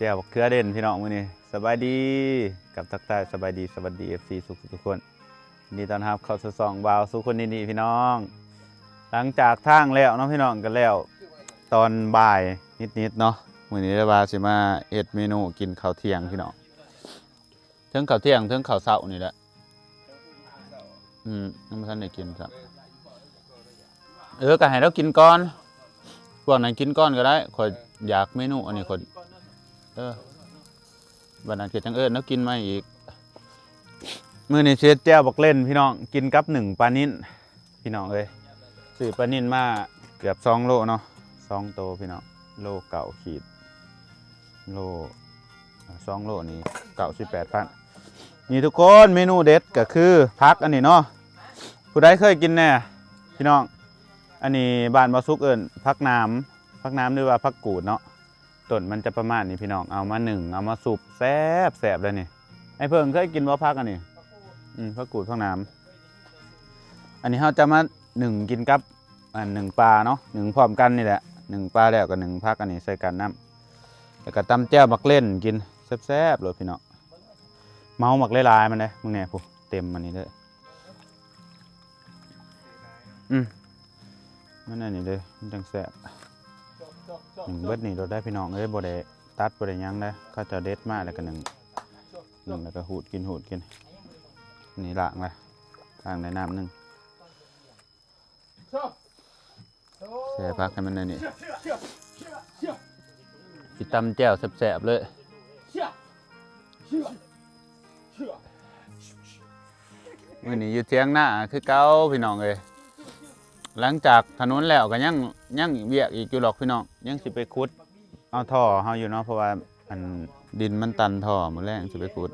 ແຈ່ວບັກເຂືອເດັ່ນພີ່ນ້ອງມື້ນີ້. ສະບາຍດີ ກັບທັກທາຍສະບາຍດີ ສະຫວັດດີ ເອັຟຊີ ທຸກໆຄົນ. ຍິນດີຕ້ອນຮັບເຂົ້າສູ່ຊ່ອງບ່າວສຸກຄົນນີ້ພີ່ນ້ອງ. ຫຼັງຈາກທາງແລ້ວເນາະພີ່ນ້ອງ ກໍແລ້ວຕອນບ່າຍນິດໆເນາະ. ມື້ນີ້ໄດ້ວ່າຊິມາເຮັດເມນູກິນເຂົ້າທ່ຽງພີ່ນ້ອງ. ເທິງເຂົ້າທ່ຽງເທິງເຂົ້າເຊົ້ານີ້ແຫຼະ. ອືມ ຍັງບໍ່ທັນໄດ້ກິນຊ້ຳ. ເອີ ກໍໃຫ້ລາວກິນກ່ອນ ພວກນັ້ນກິນກ່ອນກໍໄດ້. ຂ້ອຍຢາກເມນູອັນນີ້ ຂ້ອຍ ເອີ ບັດນັ້ນກໍຈັ່ງເອີ້ນລາວກິນໃໝ່ອີກ. ມື້ນີ້ຊິເຮັດແຈ່ວບັກເລັ່ນພີ່ນ້ອງ ກິນກັບໜຶ້ງປານິນ. ພີ່ນ້ອງເອີຍ ຊື້ປານິນມາເກືອບສອງໂລເນາະ ສອງໂຕພີ່ນ້ອງ ໂລເກົ້າຂີດ ໂລ ສອງໂລນີ້ເກົ້າສິບແປດພັນ. ນີ້ທຸກຄົນ ເມນູເດັດກໍຄືຜັກອັນນີ້ເນາະ. ຜູ້ໃດເຄີຍກິນແດ່ພີ່ນ້ອງ? ອັນນີ້ບ້ານບ່າວສຸກເອີ້ນຜັກໜາມ ຜັກໜາມ ຫຼືວ່າຜັກກູດເນາະ. ຕົ້ນມັນຈະປະມານນີ້ພີ່ນ້ອງ ເອົາມາໜຶ້ງ ເອົາມາຊຸບ ແຊບໆເລີຍນີ້. ອ້າຍເພິ່ງເຄີຍກິນບໍ່ຜັກອັນນີ້? ອືມ ຜັກກູດ ຜັກໜາມ. ອັນນີ້ເຮົາຈະມາໜຶ້ງກິນກັບ ອັນ ໜຶ້ງປາເນາະ ໜຶ້ງພ້ອມກັນນີ້ແຫຼະ. ໜຶ້ງປາແລ້ວກໍໜຶ້ງຜັກອັນນີ້ໃສ່ກັນນຳ ແລ້ວກໍຕຳແຈ່ວໝາກເລັ່ນກິນ ແຊບໆໂລດພີ່ນ້ອງ. ເມົາໝາກຫຼາຍໆມັນເດ້ ເບິ່ງແດ່ພຸ້ນ ເຕັມອັນນີ້ເລີຍ. ອືມ ມັນອັນນີ້ເດ້ ມັນຈັ່ງແຊບ. ໜຶ້ງເບິດນີ້ໂລດໄດ໋ພີ່ນ້ອງເອີຍ ບໍ່ໄດ້ຕັດບໍ່ໄດ້ຫຍັງເດ້. ເຂົາເຈົ້າເດັດມາແລ້ວກໍໜຶ້ງ ໜຶ້ງແລ້ວກໍຫູດກິນ ຫູດກິນ. ນີ້ລ້າງແລ້ວ ລ້າງໄດ້ນ້ຳໜຶ່ງ. ແຊ່ຜັກໃຫ້ມັນແນວນີ້ ຊິຕຳແຈ່ວແຊບໆເລີຍ. ມື້ນີ້ຢູ່ຖຽງນາຄືເກົ່າພີ່ນ້ອງເອີຍ. ຫຼັງຈາກຖະໜົນແລ້ວກໍຍັງ ຍັງວຽກອີກຢູ່ດອກພີ່ນ້ອງ ຍັງຊິໄປຂຸດເອົາທໍ່ເຮົາຢູ່ເນາະ ເພາະວ່າອັນ ດິນມັນຕັນທໍ່ ມື້ແລງຊິໄປຂຸດ.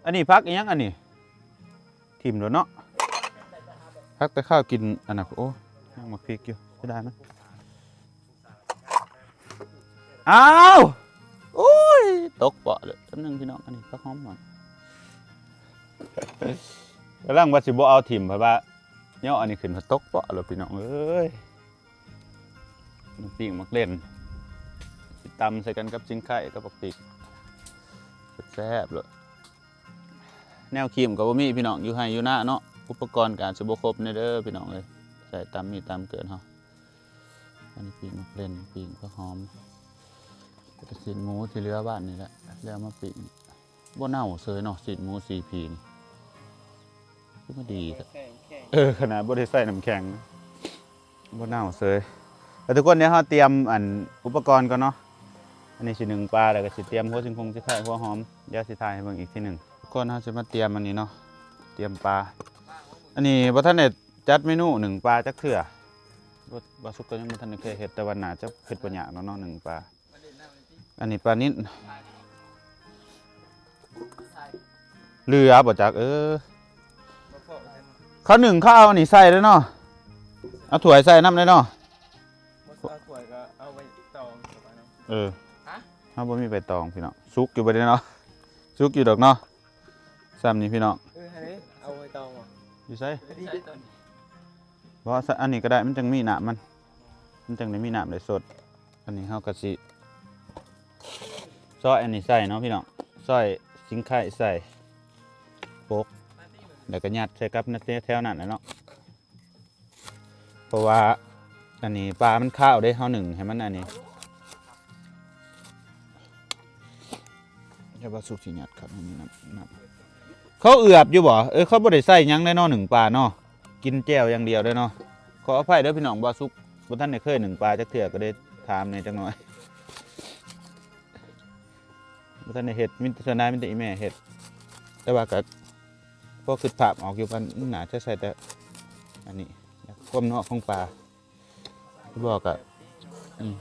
ອັນນີ້ຜັກອີ່ຫຍັງອັນນີ້? ຖິ້ມໂລດເນາະ ຜັກແຕ່ຄາວກິນອັນນັ້ນ. ໂອ້ ຍັງໝາກພິກຢູ່ ເສຍດາຍມັນ. ອ້າວ ໂອ້ຍ ຕົກເປາະເລີຍ. ແປັບໜຶ່ງພີ່ນ້ອງ ອັນນີ້ຜັກຫອມຫວານ ກຳລັງວ່າຊິບໍ່ເອົາຖິ້ມ ເພາະວ່າຍໍອັນນີ້ຂຶ້ນ ຕົກເປາະໂລດພີ່ນ້ອງເອີຍ. ປີ້ງໝາກເລັ່ນ ຊິຕຳໃສ່ກັນກັບຊິງໄຄກັບບັກພິກ ແຊບໆໂລດ. ແນວຄີມກໍບໍ່ມີພີ່ນ້ອງ ຢູ່ໄຮ່ຢູ່ນາເນາະ ອຸປະກອນກໍອາດຊິບໍ່ຄົບແດ່ເດີພີ່ນ້ອງເອີຍ ໃຊ້ຕາມມີຕາມເກີດເຮົາ. ອັນນີ້ປີ້ງໝາກເລັ່ນ ປີ້ງຜັກຫອມ ແລ້ວກໍຊີ້ນໝູທີ່ເຫຼືອບ້ານນີ້ແຫຼະ ແລ້ວເອົາມາປີ້ງ. ບໍ່ເນົ່າເສີຍເນາະ ຊີ້ນໝູ ຊີພີ ນີ້ ຄືມາດີແທ້. ເອີ ຂະໜາດບໍ່ໄດ້ໃສ່ນ້ຳແຂງ ບໍ່ເນົ່າເສີຍ. ແລ້ວທຸກຄົນ ດຽວເຮົາຕຽມອັນ ອຸປະກອນກ່ອນເນາະ. ອັນນີ້ຊິໜຶ້ງປາ ແລ້ວກໍຊິຕຽມຫົວຊິງຄົງຊິໄຄ ຫົວຫອມ ດຽວຊິຖ່າຍໃຫ້ເບິ່ງອີກທີໜຶ່ງ. ທຸກຄົນ ເຮົາຊິມາຕຽມອັນນີ້ເນາະ ຕຽມປາ. ອັນນີ້ບໍ່ທັນໄດ້ຈັດເມນູໜຶ້ງປາຈັກເທື່ອ ບໍ່ ບໍ່ສຸກກໍຍັງບໍ່ທັນໄດ້ເຄີຍເຮັດ ແຕ່ວ່າໜ້າຈະເຮັດບໍ່ຍາກດອກເນາະ ໜຶ້ງປາ. ອັນນີ້ປານິນ ເຫຼືອບໍ່ຈັກ. ເອີ ເຂົາໜຶ້ງເຂົາເອົາອັນນີ້ໃສ່ເດ້ເນາະ ເອົາຖ້ວຍໃສ່ນຳເດ້ເນາະ. ບໍ່ ເອົາຖ້ວຍກໍເອົາໃບຕອງເຂົ້າໄປນຳ. ເອີ ຮະ ເຮົາບໍ່ມີໃບຕອງພີ່ນ້ອງ. ສຸກຢູ່ບໍ່ເດເນາະ ສຸກຢູ່ດອກເນາະ. ສ່ຳນີ້ພີ່ນ້ອງ. ເອີ ຫັ້ນເດ້ ເອົາໃບຕອງບໍ່? ຢູ່ໃສ? ບໍ່ ອັນນີ້ກໍໄດ້ ມັນຈັ່ງມີນ້ຳມັນ ມັນຈັ່ງໄດ້ມີນ້ຳໄດ້ສົດ. ອັນນີ້ເຮົາກໍຊິຊອຍອັນນີ້ໃສ່ເນາະພີ່ນ້ອງ ຊອຍຊິງໄຄໃສ່ ປົກ ແລ້ວກໍຍັດໃສ່ກັບແຖວນັ້ນແຫຼະເນາະ. ເພາະວ່າອັນນີ້ປາມັນຄາວເດ້ ເຮົາໜຶ້ງໃຫ້ມັນອັນນີ້. ແຕ່ວ່າສຸກຊິຍັດຄັກ ອັນນີ້ນຳ ນຳ ເຂົາເອືອບຢູ່ບໍ່? ເອີ ເຂົາບໍ່ໄດ້ໃສ່ຫຍັງເດ້ເນາະ ໜຶ້ງປາເນາະ ກິນແຈ່ວຢ່າງດຽວເດ້ເນາະ. ຂໍອະໄພເດີພີ່ນ້ອງ ບ່າວສຸກບໍ່ທັນໄດ້ເຄີຍໜຶ້ງປາຈັກເທື່ອ ກໍໄດ້ຖາມແດ່ຈັກໜ້ອຍ. ບໍ່ທັນໄດ້ເຮັດ ມີແຕ່ສ່ວນຫຼາຍມີແຕ່ອີ່ແມ່ເຮັດ ແຕ່ວ່າກໍພໍຄິດພາບອອກຢູ່ ມັນໜ້າຈະໃສ່ແຕ່ອັນນີ້ ຄວາມນົວຂອງປາ ບໍ່ກໍ ອືມ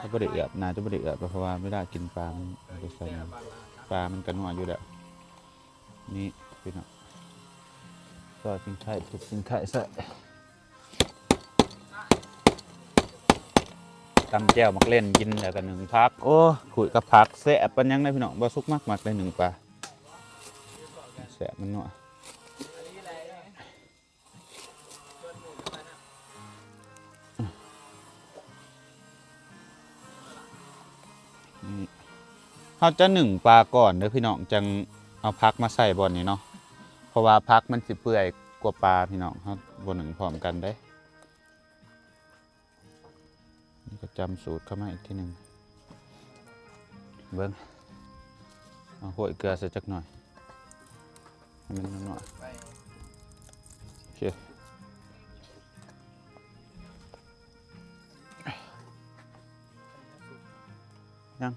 ກໍບໍ່ໄດ້ເອືອບ ໜ້າຈະບໍ່ໄດ້ເອືອບ ເພາະວ່າເວລາກິນປາ ມັນ ປາມັນກໍນົວຢູ່ແລ້ວ. ນີ້ພີ່ນ້ອງ ຊອຍຊິງໄຄ ທຸບຊິງໄຄໃສ່ ຕຳແຈ່ວໝາກເລັ່ນກິນ ແລ້ວກໍໜຶ້ງຜັກ. ໂອ້ ຄຸຍກັບຜັກແຊບປານຫຍັງເດ້ພີ່ນ້ອງ. ບ່າວສຸກມັກໆເດ້ໜຶ້ງປາ ແຊບມັນນົວ. ອັນນີ້ແຫຼະ ອັນນີ້ແຫຼະ ນີ້ ເຮົາຈະໜຶ້ງປາກ່ອນເດີພີ່ນ້ອງ ຈັ່ງເອົາຜັກມາໃສ່ບ່ອນນີ້ເນາະ ເພາະວ່າຜັກມັນຊິເປື່ອຍກວ່າປາພີ່ນ້ອງ ເຮົາບໍ່ໜຶ້ງພ້ອມກັນເດ້. ນີ້ກໍຈຳສູດເຂົ້າມາອີກທີໜຶ່ງ ເບິ່ງ ເອົາໂຮຍເກືອໃສ່ຈັກໜ້ອຍ ໃຫ້ມັນນ້ອຍໆ ໂອເຄ ຍັງ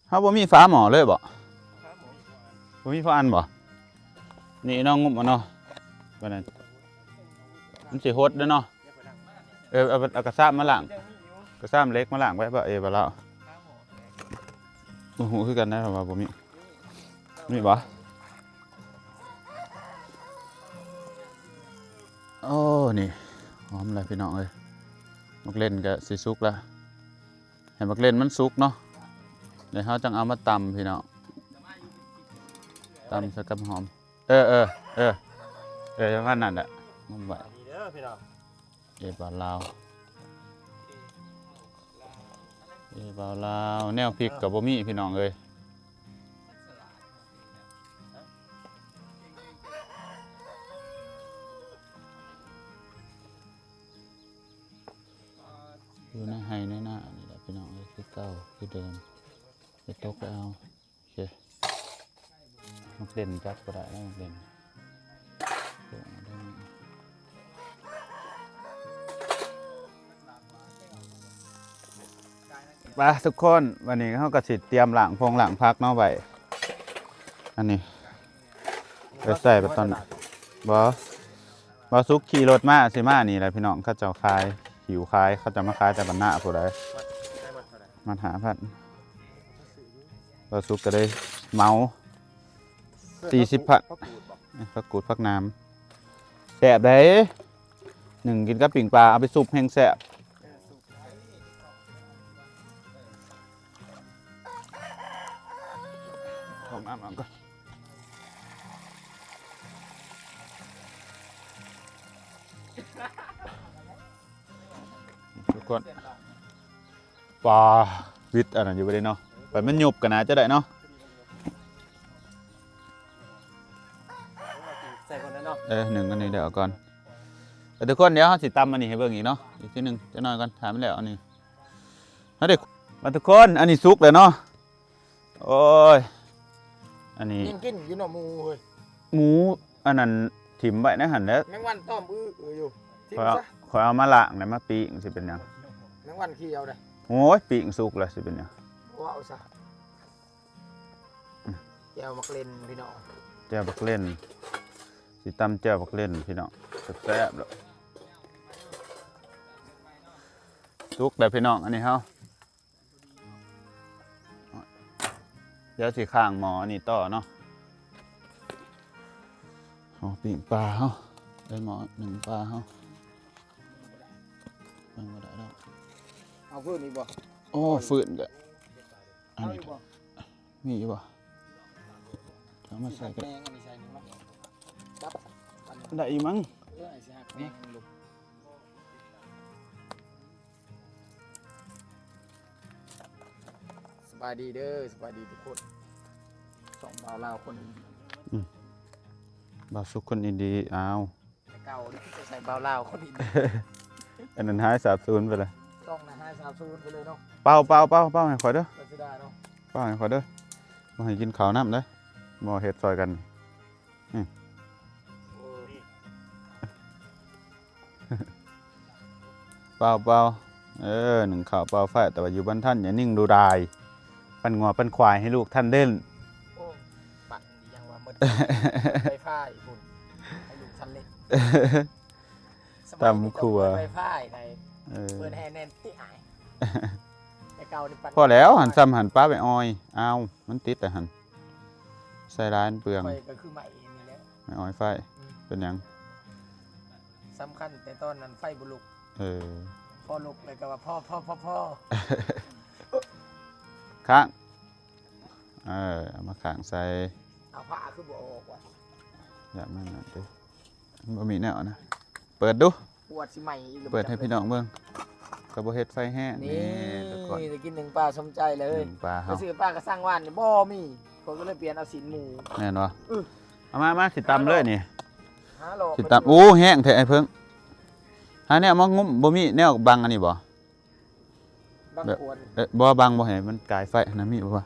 ເຮົາບໍ່ມີຝາໝໍ້ເລີຍບໍ? ບໍ່ມີພໍອັນບໍ? ນີ້ເນາະ ງຸບເອົາເນາະ ບັດນັ້ນມັນຊິຫົດເດ້ເນາະ. ເອີ ເອົາ ເອົາກະຊາມມາລ້າງ ກະຊາມເຫຼັກມາລ້າງໄວ້ ເອີ ບໍ່ລາວ ບໍ່ຮູ້ຄືກັນນະ ເພາະວ່າບໍ່ມີ ມີບໍ່? ໂອ້ ນີ້ຫອມແລ້ວພີ່ນ້ອງເອີຍ ໝາກເລັ່ນກໍຊິສຸກແລ້ວ ໃຫ້ໝາກເລັ່ນມັນສຸກເນາະ ແລ້ວເຮົາຈັ່ງເອົາມາຕຳພີ່ນ້ອງ ຕຳໃສ່ກັບຫອມ ເອີ ເອີ ເອີ ເອີ ປະມານນັ້ນແຫຼະ ງຸມໄວ້ ນີ້ເດີພີ່ນ້ອງ ເອ ບ່າວລາວ ເອ ບ່າວລາວ ແນວພິກກໍບໍ່ມີພີ່ນ້ອງເອີຍ ຢູ່ໃນໄຮ່ໃນນານີ້ແຫຼະພີ່ນ້ອງເອີຍ ຄືເກົ່າຄືເດີມ ໄປຕົກໄປເອົາ ໂອເຄ ໝາກເລັ່ນຈັບບໍ່ໄດ້ແລ້ວ ໝາກເລັ່ນ ໄປທຸກຄົນ ວັນນີ້ເຮົາກໍຊິຕຽມລ້າງພົງລ້າງຜັກເນາະ ໄວ້ ອັນນີ້ ໄປໃສ່ໄປຕອນ ບໍ່ ບ່າວສຸກຂີ່ລົດມາ ຊິມານີ້ແຫຼະພີ່ນ້ອງ ເຂົາເຈົ້າຂາຍ ຫິ້ວຂາຍ ເຂົາເຈົ້າມາຂາຍແຕ່ບ້ານນາຜູ້ໃດ ມັດຫ້າພັນ ບ່າວສຸກກໍໄດ້ເໝົາ ສີ່ສິບພັນ ຜັກກູດ ຜັກຫນາມ ແຊບເດ້ ໜຶ້ງກິນກັບປີ້ງປາ ເອົາໄປຊຸບແຮງແຊບ ເຂົ້າມາກ່ອນ ທຸກຄົນ ປາ ວິດອັນນັ້ນຢູ່ບໍ່ໄດ້ເນາະ ໄປມັນຍຸບກັນນະ ຈະໄດ້ເນາະ ໃສ່ກ່ອນເນາະ ເອີ ໜຶ້ງອັນນີ້ເດີ ເອົາກ່ອນ ເອີ ທຸກຄົນ ດຽວເຮົາຊິຕຳອັນນີ້ໃຫ້ເບິ່ງອີກເນາະ ອີກທີໜຶ່ງ ຈັກໜ້ອຍກ່ອນ ຖ້າມັນແລ້ວອັນນີ້ ເຮົາໄດ້ ມາທຸກຄົນ ອັນນີ້ສຸກແລ້ວເນາະ ໂອ້ຍ ອັນນີ້ຍັງກິນຢູ່ເນາະໝູເຮີ້ຍ ໝູອັນນັ້ນຖິ້ມໄວ້ໃນຫັ້ນແຫຼະ ແມງວັນຕ້ອມອືໆຢູ່ ຖິ້ມຊະ ຂ້ອຍເອົາມາລ້າງແລ້ວມາປີ້ງ ຊິເປັນຫຍັງ ແມງວັນຂຽວເດ້ ໂອ້ຍ ປີ້ງສຸກແລ້ວ ຊິເປັນຫຍັງ ເວົ້າຊະ ແຈ່ວໝາກເລັ່ນພີ່ນ້ອງ ແຈ່ວໝາກເລັ່ນ ຊິຕຳແຈ່ວໝາກເລັ່ນພີ່ນ້ອງ ແຊບໆ ເລີຍ ສຸກແລ້ວພີ່ນ້ອງ ອັນນີ້ເຮົາ ດຽວຊິຄ້າງໝໍ້ອັນນີ້ຕໍ່ເນາະ ໂອ້ ປີ້ງປາເຮົາ ໄດ້ໝໍ້ໜຶ້ງປາເຮົາ ຍັງບໍ່ໄດ້ດອກ ເອົາຟືນອີກບໍ່? ໂອ້ ຟືນກໍ ອັນນີ້ ມີຢູ່ບໍ່? ເອົາມາໃສ່ກໍໄດ້ ໄດ້ອີກມັ້ງ ເອີ ຊິຫັກແມງລູກ ສະບາຍດີເດີ ສະບາຍດີທຸກຄົນ ຊ່ອງບ່າວລາວຄົນ ອືມ ບ່າວສຸກຄົນອິນດີ ອ້າວ ແຕ່ເກົ່ານີ້ຄືຈະໃສ່ບ່າວລາວຄົນອິນດີ ອັນນັ້ນຫາຍສາບສູນໄປແລ້ວ ຊ່ອງນັ້ນຫາຍສາບສູນໄປເລີຍເນາະ ເປົ່າ ເປົ່າ ເປົ່າ ເປົ່າໃຫ້ຂ້ອຍເດີ ເຈົ້າຊິດ່າເນາະ ເປົ່າໃຫ້ຂ້ອຍເດີ ບໍ່ໃຫ້ກິນເຂົ້ານຳເດີ ບໍ່ເຮັດຊ່ອຍກັນ ອືມ ເປົ່າ ເປົ່າ ເອີ ໜຶ້ງເຂົ້າເປົ່າໄຟ ແຕ່ວ່າຢູ່ບໍ່ທັນ ຢ່ານິ່ງດູດາຍ ປັ່ນງົວປັ່ນຄວາຍໃຫ້ລູກທ່ານເຫຼັ້ນ ໂອ້ ປັ່ນອີຫຍັງວ່າໝົດໄຟຟ້າອີກພຸ້ນ ໃຫ້ລູກທ່ານເຫຼັ້ນ ຕຳຄົວ ໄຟຟ້າໃດ ເອີ ເປີດແຮແໜ້ນຕິອ້າຍ ແຕ່ເກົ່ານີ້ປັ່ນ ພໍແລ້ວ ຫັນ ຊ່ຳຫັ້ນ ປະໄວ້ອອຍ ອ້າວ ມັນຕິດແລ້ວຫັ້ນ ໃສ່ຫຼາຍມັນເປືອງ ຂ້ອຍກໍຄືໄມ້ນີ້ແຫຼະ ໄມ້ອອຍໄຟ ອືມ ເປັນຫຍັງ? ສຳຄັນແຕ່ຕອນນັ້ນໄຟບໍ່ລຸກ ເອີ ພໍລຸກແລ້ວກໍວ່າພໍ ພໍ ພໍ ພໍ ຄ້າງ ເອີ ເອົາມາຄ້າງໃສ່ ເອົາຜ້າຄືບໍ່ອອກວະ ຢາກມັນນັ້ນຕິ ບໍ່ມີແນວນະ ເປີດດູ ປວດຊິໄໝ້ອີກ ເປີດໃຫ້ພີ່ນ້ອງເບິ່ງ ກໍບໍ່ເຮັດໄຟແຫ້ງ ນີ້ ນີ້ທຸກຄົນ ໄດ້ກິນໜຶ້ງປາສົມໃຈເລີຍ ໜຶ້ງປາເຮົາ ໄປຊື້ປາກະຊັງວານນີ້ບໍ່ມີ ຂ້ອຍກໍເລີຍປ່ຽນເອົາຊີ້ນໝູ ແມ່ນບໍ່? ເອີ ເອົາມາ ມາ ຊິຕຳເລີຍນີ້ ຫາຫຼອກ ຊິຕຳ ໂອ້ ແຮງແທ້ອ້າຍເພິ່ງ ຫາແນວມາງຸ້ມ ບໍ່ມີແນວບັງອັນນີ້ບໍ່? ບັງ ແບບ ຄວນ ເອີ ບໍ່ ບັງບໍ່ໃຫ້ມັນກາຍໄຟຫັ້ນນະ ມີບໍ່ວະ?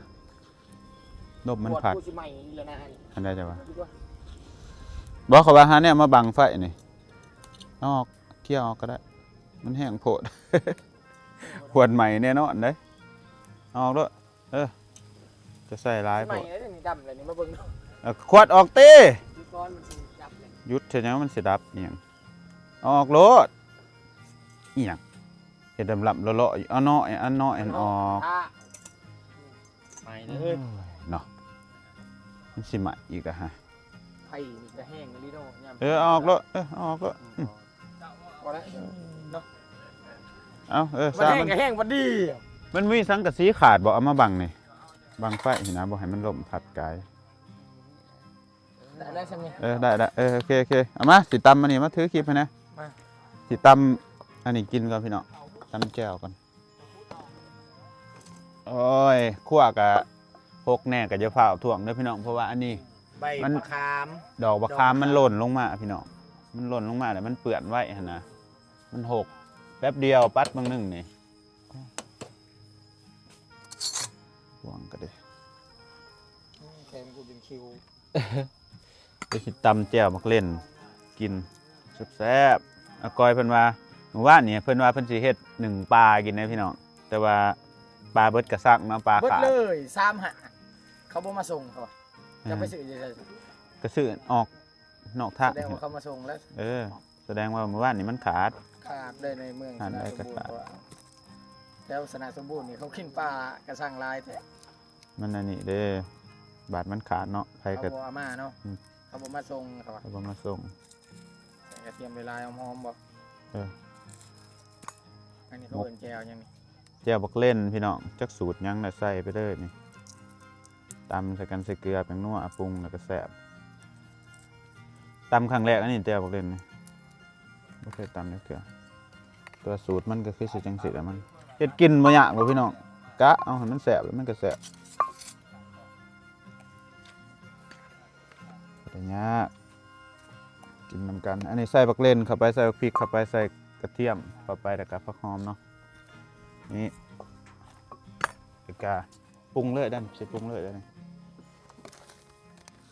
ລົມມັນພັດ ຄວນ ກູຊິໄໝ້ອີກແລ້ວນະ ອັນໃດຈະວ່າ ບໍ່ ເຂົາວ່າຫາແນວມາບັງໄຟນີ້ ເອົາອອກ ເຄຍອອກກໍໄດ້ ມັນແຮງໂພດ ຄວນໄໝ້ແນ່ນອນເດ້ ເອົາອອກໂລດ ເອີ ຈະໃສ່ຫຼາຍໂພດ ຊິໄໝ້ແລ້ວນີ້ ດຳແລ້ວນີ້ ມາເບິ່ງດູ ເອົາຂວດອອກຕິ ຄືກ້ອນມັນຊິດັບແລ້ວ ຢຸດເຮັດຫຍັງ ມັນຊິດັບອີ່ຫຍັງ ເອົາອອກໂລດ ອີ່ຫຍັງ ເຮັດດຳໆເລາະໆຢູ່ ເອົານ້ອຍ ອັນນ້ອຍຫັ້ນອອກ ໄໝ້ເລີຍ ໂອ້ຍເນາະ ມັນຊິໄໝ້ອີກລະຫະ ໄຟນີ້ກະແຮງອີ່ຫຼີເນາະ ຍາມ ເອີ ເອົາອອກໂລດ ເອີ ເອົາອອກໂລດ ອືມ ພໍແລ້ວເນາະ ເອົາ ເອີ ມັນແຮງ ຊ່າງມັນ ກະແຮງພໍດີ ມັນມີສັງກະສີຂາດບໍ່? ເອົາມາບັງນີ້ ບັງໄຟຫັ້ນນະ ບໍ່ໃຫ້ມັນລົມພັດກາຍ ໄດ້ແລ້ວຊ່ຳນີ້ ເອີ ໄດ້ລະ ເອີ ໂອເຄ ໂອເຄ ເອົາມາ ຊິຕຳອັນນີ້ ມາຖືຄລິບໃຫ້ແດ່ ມາ ຊິຕຳອັນນີ້ກິນກ່ອນພີ່ນ້ອງ ຕຳແຈ່ວກ່ອນ ໂອ້ຍ ຄົວກະຫົກແດ່ ກະຢ່າຟ້າວຖ້ວງເດີພີ່ນ້ອງ ເພາະວ່າອັນນີ້ ໃບ ມັນ ບັກຂາມ ດອກບັກຂາມ ດອກບັກຂາມ ມັນຫຼົ່ນລົງມາພີ່ນ້ອງ ມັນຫຼົ່ນລົງມາແລ້ວມັນເປື້ອນໄວຫັ້ນນະ ມັນຫົກ ແປັບດຽວປັດບາງໜຶ່ງນີ້ ບ່ວງກະເດ້ ແຂນກູຈົນຄິວ ໄປຊິຕຳແຈ່ວໝາກເລັ່ນກິນແຊບໆ ອາກ້ອຍເພິ່ນວ່າ ມື້ວານນີ້ເພິ່ນວ່າເພິ່ນຊິເຮັດໜຶ້ງປາກິນເດ້ພີ່ນ້ອງ ແຕ່ວ່າປາເບິດກະຊັງເນາະ ປາຂາດ ເບິດເລີຍ ສາມຫ້າ ເຂົາບໍ່ມາສົ່ງ ເຂົາວ່າ ເອີ ຈະໄປຊື້ຢູ່ໃສ? ກະຊື້ອອກນອກທາງ ສະແດງວ່າເຂົາມາສົ່ງແລ້ວ ເອີ ສະແດງວ່າມື້ວານນີ້ມັນຂາດ ຂາດເລີຍໃນເມືອງ ຂາດ ສະນາສົມບູນ ເພາະວ່າແຖວສະນາສົມບູນນີ້ເຂົາກິນປາກະຊັງຫຼາຍແທ້ ມັນອັນນີ້ເດ້ ບາດມັນຂາດເນາະ ໃຜກະ ເຂົາບໍ່ເອົາມາເນາະ ອືມ ເຂົາບໍ່ມາສົ່ງ ເຂົາວ່າ ເຂົາບໍ່ມາສົ່ງ ໃສ່ກະທຽມຫຼາຍໆ ຫອມໆ ບໍ່? ເອີ ອັນນີ້ເຂົາເອີ້ນແຈ່ວຫຍັງນີ້? ແຈ່ວບັກເລັ່ນພີ່ນ້ອງ ຈັກສູດຫຍັງນະ ໃສ່ໄປເລີຍນີ້ ຕຳໃສ່ກັນ ໃສ່ເກືອ ແປ້ງນົວ ອາປຸງ ແລ້ວກະແຊບ ຕຳຄັ້ງແລກອັນນີ້ ແຈ່ວບັກເລັ່ນນີ້ ບໍ່ເຄີຍຕຳຈັກເທື່ອ ແຕ່ວ່າສູດມັນກະຄືຊິຈັ່ງຊີ້ລະ ມັນເຮັດກິນບໍ່ຍາກດອກພີ່ນ້ອງ ກະເອົາໃຫ້ມັນແຊບ ແລ້ວມັນກະແຊບ ບໍ່ໄດ້ຍາກ ກິນນຳກັນ ອັນນີ້ໃສ່ບັກເລັ່ນເຂົ້າໄປ ໃສ່ບັກພິກເຂົ້າໄປ ໃສ່ກະທຽມເຂົ້າໄປ ແລ້ວກະຜັກຫອມເນາະ ນີ້ ແລ້ວກະປຸງເລີຍເດີ້ ຊິປຸງເລີຍເດີ້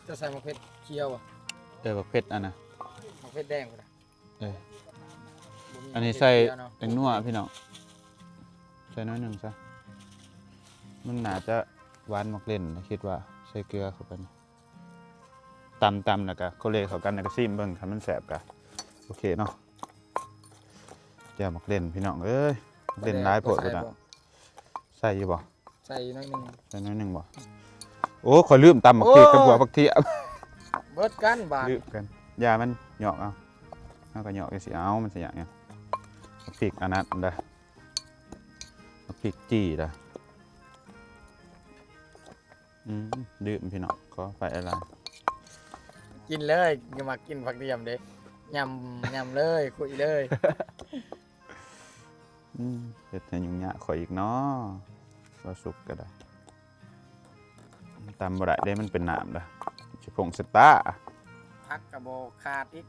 ເຈົ້າໃສ່ໝາກເຜັດຂຽວບໍ່? ເອີ ໝາກເຜັດອັນນະ ໝາກເຜັດແດງພຸ້ນນະ ເອີ ອັນນີ້ໃສ່ແປ້ງນົວພີ່ນ້ອງ ໃສ່ໜ້ອຍໜຶ່ງຊະ ມັນໜ້າຈະຫວານໝາກເລັ່ນ ຄິດວ່າ ໃສ່ເກືອເຂົ້າໄປ ຕຳໆ ແລ້ວກະໂຄເລເຂົ້າກັນ ແລ້ວກະຊີມເບິ່ງ ຄັນມັນແຊບກະໂອເຄເນາະ ແຈ່ວໝາກເລັ່ນພີ່ນ້ອງເອີຍ ໝາກເລັ່ນຫຼາຍໂພດພຸ້ນນະ ໃສ່ຢູ່ບໍ່? ໃສ່ໜ້ອຍໜຶ່ງ ໃສ່ໜ້ອຍໜຶ່ງບໍ່? ໂອ້ ຂ້ອຍລືມຕຳໝາກພິກກັບຫົວຜັກທຽມ ເບິດກັນບາດ ລືມກັນ ຢ່າມັນຫຍອກເອົາ ເຮົາກະຫຍອກຈັ່ງຊີ້ເອົາ ມັນຊິຫຍັງຫຍັງ ໝາກພິກອັນນັ້ນເດີ້ ໝາກພິກຈີ່ເດີ້ ອືມ ດື່ມພີ່ນ້ອງ ຂໍອະໄພຫຼາຍໆ ກິນເລີຍ ຢາກມາກິນຜັກທຽມເດ້ ຍຳ ຍຳເລີຍ ຄຸຍເລີຍ ອືມ ເຮັດໃຫ້ຫຍຸ້ງຍາກຂ້ອຍອີກເນາະ ບໍ່ສຸກກໍໄດ້ ຕຳບໍ່ໄດ້ເດ້ ມັນເປັນນ້ຳເດີ້ ຊິພົງສະຕາ ຜັກກໍບໍ່ຂາດອີກ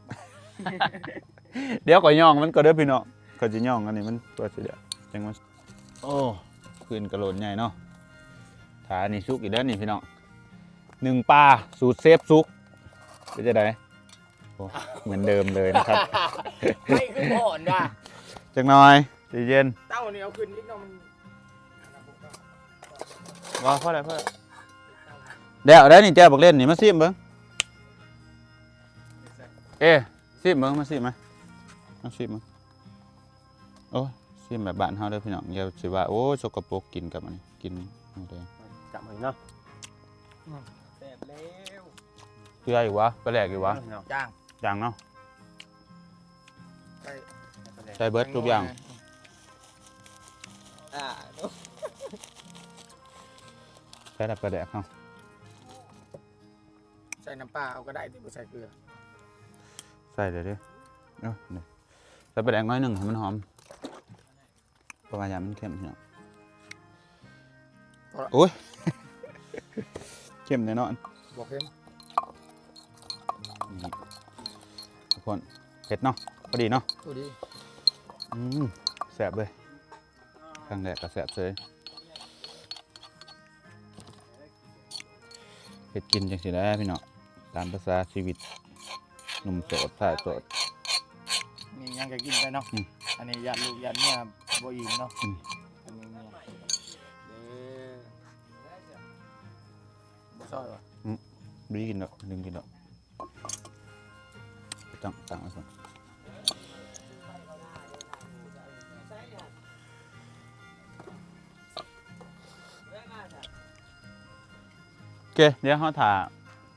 ດຽວຂ້ອຍຫຍ້ອງມັນກ່ອນເດີ້ພີ່ນ້ອງ ຂ້ອຍຊິຫຍ້ອງອັນນີ້ມັນຕົວຊິເດ ຈັ່ງວ່າ ໂອ້ ຟືນກະໂຫຼນໃຫຍ່ເນາະ ຖ້າອັນນີ້ສຸກອີກເດີ້ນີ້ພີ່ນ້ອງ ໜຶ້ງປາສູດເຊຟສຸກ ເປັນຈັ່ງໃດ? ໂອ້ ເໝືອນເດີມເລີຍນະຄັບ ໄຟຄືບໍ່ອ່ອນວ່າ ຈັກໜ່ອຍ ໃຈເຢັນ ເຕົ້ານີ້ເອົາຂຶ້ນອີກເນາະ ມັນ ບໍ່ ພໍແລ້ວ ພໍແລ້ວ ແລ້ວໄດ໋ນີ້ ແຈ່ວບັກເລັ່ນນີ້ ມາຊີມເບິ່ງ ເອ ຊີມເບິ່ງ ມາຊີມມາ ມາຊີມເບິ່ງ ໂອ້ຍ ຊີມແບບບ້ານເຮົາເດີ້ພີ່ນ້ອງ ຢ່າຊິວ່າ ໂອ້ຍ ສົກກະປົກ ກິນກັບອັນນີ້ ກິນ ຈັບໃຫ້ເນາະ ອືມ ແຊບແລ້ວ ເກືອຢູ່ຫວາ? ປາແດກຢູ່ຫວາ? ຈາງ ຈາງເນາະ ໃສ່ ໃສ່ເບິດທຸກຢ່າງ ອ່າ ໃສ່ແຕ່ປາແດກເຮົາ ໃສ່ນ້ຳປາເອົາກໍໄດ້ຕິ ບໍ່ໃສ່ເກືອ ໃສ່ເລີຍເດີ້ ເອົາ ໃສ່ປາແດກໜ້ອຍໜຶ່ງໃຫ້ມັນຫອມ ເພາະວ່າຢ້ານມັນເຄັມພີ່ນ້ອງ. ໂອ້ຍ ເຄັມແນ່ນອນ. ບໍ່ເຄັມ. ນີ້ທຸກຄົນ ເຜັດເນາະ ພໍດີເນາະ ພໍດີ. ອືມ ແຊບເວີຍ ຄັ້ງແລກກໍແຊບເສີຍ. ເຮັດກິນຈັ່ງຊີ້ແຫຼະພີ່ນ້ອງ ຕາມພາສາຊີວິດໜຸ່ມໂສດຊາຍໂສດ. ມີຫຍັງກໍກິນໄປເນາະ. ອືມ ອັນນີ້ຢ້ານລູກຢ້ານເມຍບໍ່ອີ່ມເນາະ. ອືມ ອັນນີ້ເມຍ ເອີ ບໍ່ຊອຍຫວາ? ອືມ ບໍ່ໄດ້ກິນດອກ ດຶງກິນດອກ. ຕັ້ງ ຕັ້ງໄວ້ກ່ອນ. ໂອເຄ ດຽວເຮົາຖ້າ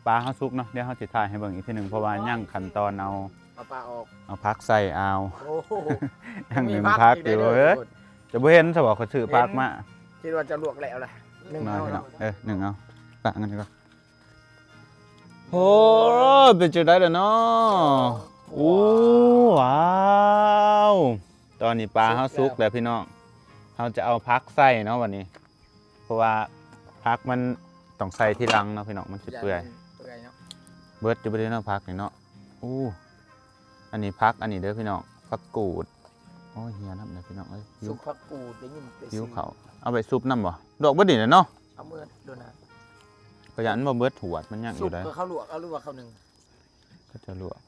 ປາເຮົາສຸກເນາະ ດຽວເຮົາຊິຖ່າຍໃຫ້ເບິ່ງອີກເທື່ອໜຶ່ງ ເພາະວ່າຍັງຂັ້ນຕອນເອົາ ເອົາປາອອກ ເອົາຜັກໃສ່ເອົາ. ໂອ້ໂຫ ຍັງໜຶ້ງຜັກຢູ່ເອີຍ. ຈະບໍ່ເຫັນຊະບໍ່ ຂ້ອຍຊື້ຜັກມາ. ຄິດວ່າຈະລວກແລ້ວລະ ໜຶ້ງເອົາເນາະ. ເອີ ໜຶ້ງເອົາ ປະນັ້ນກ່ອນ. ໂອ້ ເປັນຈັ່ງໃດລະເນາະ? ໂອ້ ວ້າວ ຕອນນີ້ປາເຮົາສຸກແລ້ວພີ່ນ້ອງ. ເຮົາຈະເອົາຜັກໃສ່ເນາະບັດນີ້ ເພາະວ່າຜັກມັນຕ້ອງໃສ່ທີຫຼັງເນາະພີ່ນ້ອງ ມັນຊິເປື່ອຍ. ເປື່ອຍເນາະ ເບິດຢູ່ບໍ່ໄດ້ເນາະ ຜັກນີ້ເນາະ. ໂອ້ ອັນນີ້ຜັກ ອັນນີ້ເດີພີ່ນ້ອງ ຜັກກູດ. ໂອ້ຍ ເຫື່ອນຳເດີພີ່ນ້ອງເອີຍ. ສຸກຜັກກູດ ໄດ້ຍິນແຕ່ຊື່. ຫິວເຂົ້າ ເອົາໄປຊຸບນຳບໍ່? ລວກເບິດນີ້ແຫຼະເນາະ ເອົາເບິດໂດນນະ. ຂ້ອຍຢ້ານມັນບໍ່ເບິດຫວດ ມັນຍັງຢູ່ໃດ. ສຸກຄືເຂົາລວກເອົາ ຫຼືວ່າເຂົ້າໜຶ້ງ? ເຂົາຈະລວກ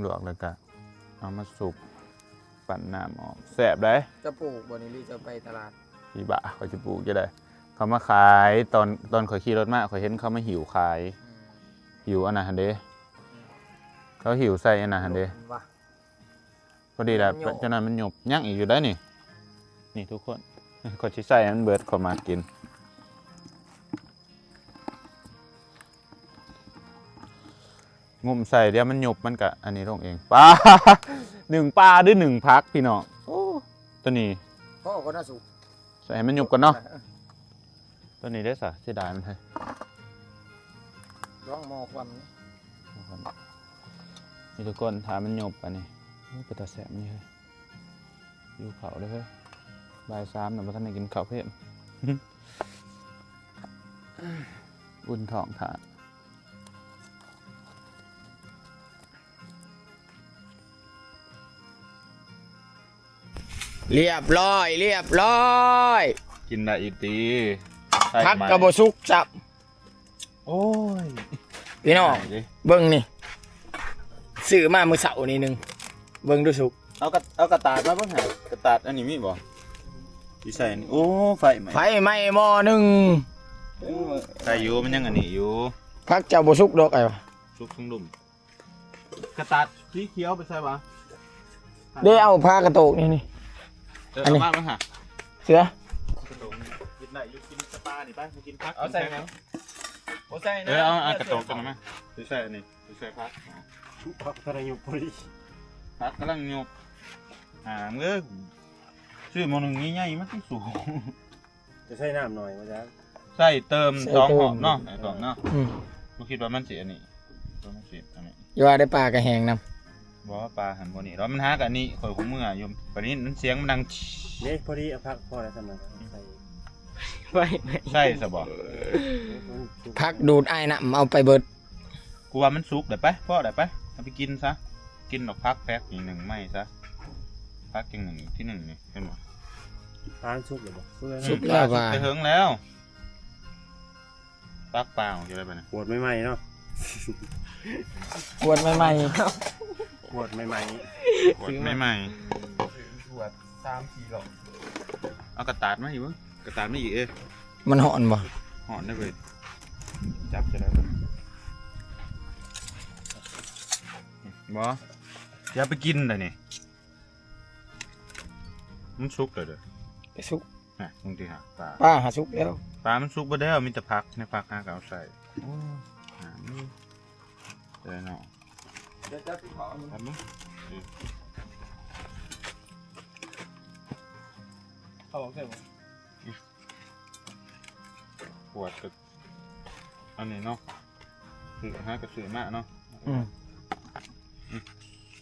ລວກແລ້ວກະເອົາມາຊຸບ ປັ່ນນ້ຳອອກ ແຊບໃດ໋. ຈະປູກບໍ່ນີ້ ຫຼືຈະໄປຕະຫຼາດ? ອີບ້າ ຂ້ອຍຈະປູກຈັ່ງໃດ? ເຂົາມາຂາຍ ຕອນ ຕອນຂ້ອຍຂີ່ລົດມາ ຂ້ອຍເຫັນເຂົາມາຫິ້ວຂາຍ. ອືມ ຫິ້ວອັນນັ້ນຫັ້ນເດ ອືມ ເຂົາຫິ້ວໃສ່ອັນນັ້ນຫັ້ນເດ. ພໍດີແຫຼະ ມັນຫຍົບ ຈັ່ງນັ້ນມັນຫຍົບ. ຍັງອີກຢູ່ໃດ໋ນີ້ ນີ້ທຸກຄົນ ຂ້ອຍຊິໃສ່ໃຫ້ມັນເບິດ ຂ້ອຍມັກກິນ. ງຸ້ມໃສ່ ດຽວມັນຫຍົບ ມັນກະອັນນີ້ລົງເອງ. ປາ ໜຶ້ງປາ ຫຼື ໜຶ້ງຜັກພີ່ນ້ອງ. ໂອ້ ຕົວນີ້ພໍກ່ອນນະສຸກ ໃສ່ໃຫ້ມັນຫຍົບກ່ອນເນາະ. ເອີ ຕົວນີ້ເດ້ສະ ເສຍດາຍມັນເຮີ້ຍ. ລອງໝໍ້ຄວັນນີ້ ໝໍ້ຄວັນນີ້ທຸກຄົນ ຖ້າມັນຫຍົບອັນນີ້. ໂອ້ ເປັນຕາແຊບນີ້ເຮີ້ຍ. ຫິວເຂົ້າເດີເຮີ້ຍ ບ່າຍສາມແລ້ວ ບໍ່ທັນໄດ້ກິນເຂົ້າເພ້ນ ອຸ່ນທ້ອງຖ້າ. ລຽບຮ້ອຍ ລຽບຮ້ອຍ ກິນໄດ້ອີກຕິ. ຜັກກໍບໍ່ສຸກຊ້ຳ. ໂອ້ຍ ພີ່ນ້ອງ ເບິ່ງນີ້ ຊື້ມາມື້ເຊົ້ານີ້ໜຶ່ງ ເບິ່ງດູສຸກ. ເອົາກະ ເອົາກະຕາດມາເບິ່ງຫາ ກະຕາດອັນນີ້ມີບໍ່? ຊິໃສ່ອັນນີ້. ໂອ້ ໄຟໄໝ້ ໄຟໄໝ້ໝໍ້ໜຶ່ງ. ໂອ້ ໄດ້ຢູ່ ມັນຍັງອັນນີ້ຢູ່. ຜັກເຈົ້າບໍ່ສຸກດອກ ອ້າຍວ່າ ສຸກທັງລຸ່ມ. ກະຕາດສີຂຽວໄປໃສ່ຫວາ? ເດ້ ເອົາຜ້າກະໂຕກນີ້ ນີ້. ເອີ ອັນນີ້ ເອົາມາເບິ່ງຫາ ເສືອ ກະໂຕກນີ້ກິນໄດ້ຢູ່. ກິນສະປານີ້ໄປ ມາກິນຜັກ. ເອົາໃສ່ຫຍັງ? ບໍ່ໃສ່ນະ. ເອີ ເອົາ ເອົາກະໂຕກຕົວນັ້ນມາ ຊິໃສ່ອັນນີ້ ຊິໃສ່ຜັກ. ຜັກກຳລັງຫຍົບພໍດີ ຜັກກຳລັງຫຍົບ. ອ່າ ເອີ ຊື້ໝໍ້ໜຶ່ງໃຫຍ່ໆ ມາຕິສູ. ຈະໃສ່ນ້ຳໜ້ອຍວ່າຊັ້ນ. ໃສ່ເຕີມ ໃສ່ເຕີມສອງຮອບເນາະ ໃສ່ສອງເນາະ. ອືມ ບໍ່ຄິດວ່າມັນຊິອັນນີ້ ບໍ່ ມັນຊິອັນນີ້. ຢ່າວ່າໄດ້ ປາກະແຫ້ງນຳ. ບໍ່ ປາຫັ້ນບໍ່ນີ້ດອກ ມັນຫາກະນີ້ ຂ້ອຍຄົງເມືອຢູ່. ບາດນີ້ມັນສຽງມັນດັງ ເດ້ ພໍດີ. ເອົາຜັກພໍແລ້ວສ່ຳນັ້ນ ໃສ່ ໃສ່ຊະບໍ່? ຜັກດູດອາຍນ້ຳເອົາໄປເບິດ. ກູວ່າມັນສຸກແລ້ວ ໄປ ພໍແລ້ວ ໄປ ເອົາໄປກິນຊະ. ກິນດອກຜັກແພັກນີ້ ໜຶ້ງໃໝ່ຊະ. ຜັກຈັ່ງໜຶ້ງທີໜຶ່ງນີ້ ເຫັນບໍ່? ປາມັນສຸກແລ້ວບໍ່? ສຸກແລ້ວ ປາສຸກແຕ່ເຫິງແລ້ວ. ຕັກປາອອກຢູ່ໄດ້ປະນີ້? ກວດໃໝ່ໆເນາະ ກວດໃໝ່ໆ ກວດໃໝ່ໆ ກວດໃໝ່ໆ ກວດສາມສີ່ຮອບ. ເອົາກະຕາດມາອີກເບິ່ງ ກະຕາດມາອີກ. ເອີ ມັນຮ້ອນບໍ່? ຮ້ອນເດ້ເວີຍ. ຈັບຈະໄດ້ບໍ່? ບໍ່ ຢ່າໄປກິນໄດ໋ນີ້. ມັນສຸກແລ້ວເດີ ໄປສຸກ. ນະ ເບິ່ງຕິຫາ ປາ ປາຫາສຸກແລ້ວ. ປາມັນສຸກເບິດແລ້ວ ມີແຕ່ຜັກ ໃນຜັກຫາກໍເອົາໃສ່. ໂອ້ ຫາ ເດີເນາະ. ເດີ ຈັບຕິເຂົ້າ ຈັບເບິ່ງ. ເອີ ເຂົ້າອອກໄດ້ບໍ່? ອືມ ກວດກໍອັນນີ້ເນາະ ຊື້ຫາກໍຊື້ມາເນາະ. ອືມ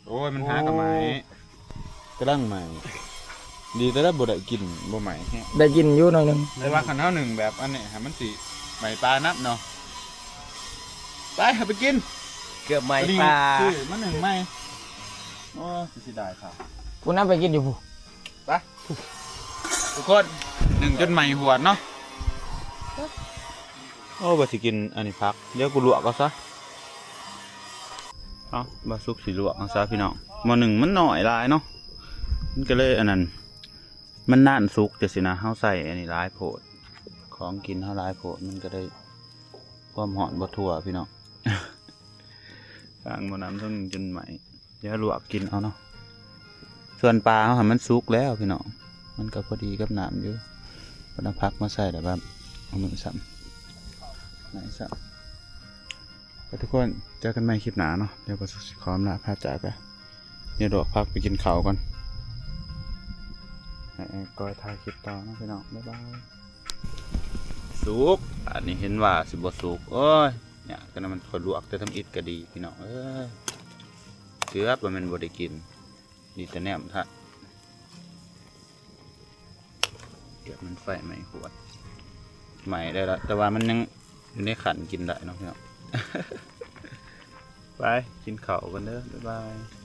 ໂອ້ຍ ມັນຫາກໍໃໝ່ ໂອ້ ກຳລັງໃໝ່. ດີແຕ່ລະບໍ່ໄດ້ກິນ ບໍ່ໄໝ້ແຮງ ໄດ້ກິນຢູ່ໜ້ອຍໜຶ່ງ ແຕ່ວ່າຄັນເຮົາໜຶ້ງແບບອັນນີ້ ໃຫ້ມັນຊິໄໝ້ປານຳເນາະ. ໄປ ເຮົາໄປກິນ ເກືອບໄໝ້ປາ ຊື້ມາໜຶ້ງໃໝ່. ໂອ້ຍ ເສຍດາຍຄັກ ພຸ້ນນະ ໄປກິນຢູ່ພຸ້ນ. ໄປ ທຸກຄົນ ໜຶ້ງຈົນໄໝ້ຫວດເນາະ. ໂອ້ ວ່າຊິກິນອັນນີ້ຜັກ ດຽວກູລວກເອົາຊະ. ເອົາ ບ່າວສຸກຊິລວກເອົາຊະພີ່ນ້ອງ. ໝໍ້ໜຶ້ງມັນໜ້ອຍຫຼາຍເນາະ ມັນກໍເລີຍອັນນັ້ນ ມັນນານສຸກຈັ່ງຊີ້ນະ. ເຮົາໃສ່ອັນນີ້ຫຼາຍໂພດ ຂອງກິນເຮົາຫຼາຍໂພດ ມັນກໍເລີຍຄວາມຮ້ອນບໍ່ທົ່ວພີ່ນ້ອງ. ທາງໝໍ້ນ້ຳທັງໜຶ້ງຈົນໄໝ້. ດຽວລວກກິນເອົາເນາະ. ສ່ວນປາເຮົາຫັ້ນມັນສຸກແລ້ວພີ່ນ້ອງ ມັນກໍພໍດີກັບນ້ຳຢູ່. ເພິ່ນເອົາຜັກມາໃສ່ແລ້ວແບບເອົາມືຊ້ຳ ໄໝ້ຊ້ຳ. ໄປທຸກຄົນ ເຈີກັນໃໝ່ຄລິບໜ້າເນາະ. ດຽວບ່າວສຸກຊິຂໍອຳລາພາຈາກໄປ ດຽວລວກຜັກໄປກິນເຂົ້າກ່ອນ ໃຫ້ອ້າຍກ້ອຍຖ່າຍຄລິບຕໍ່ເນາະພີ່ນ້ອງ. ບາຍບາຍ. ສຸກ ອັນນີ້ເຫັນວ່າຊິບໍ່ສຸກ ໂອ້ຍ ຍາກ ແຕ່ນັ້ນມັນຂ້ອຍລວກແຕ່ທຳອິດກໍດີພີ່ນ້ອງເອີຍ. ເກືອບວ່າແມ່ນບໍ່ໄດ້ກິນ ດີແຕ່ແນມທັນ ເກືອບມັນໄຟໄໝ້ຫວດ. ໄໝ້ໄດ້ລະ ແຕ່ວ່າມັນຍັງຢູ່ໃນຂັ້ນກິນໄດ້ເນາະພີ່ນ້ອງ. ໄປກິນເຂົ້າກັນເດີ ບາຍບາຍ.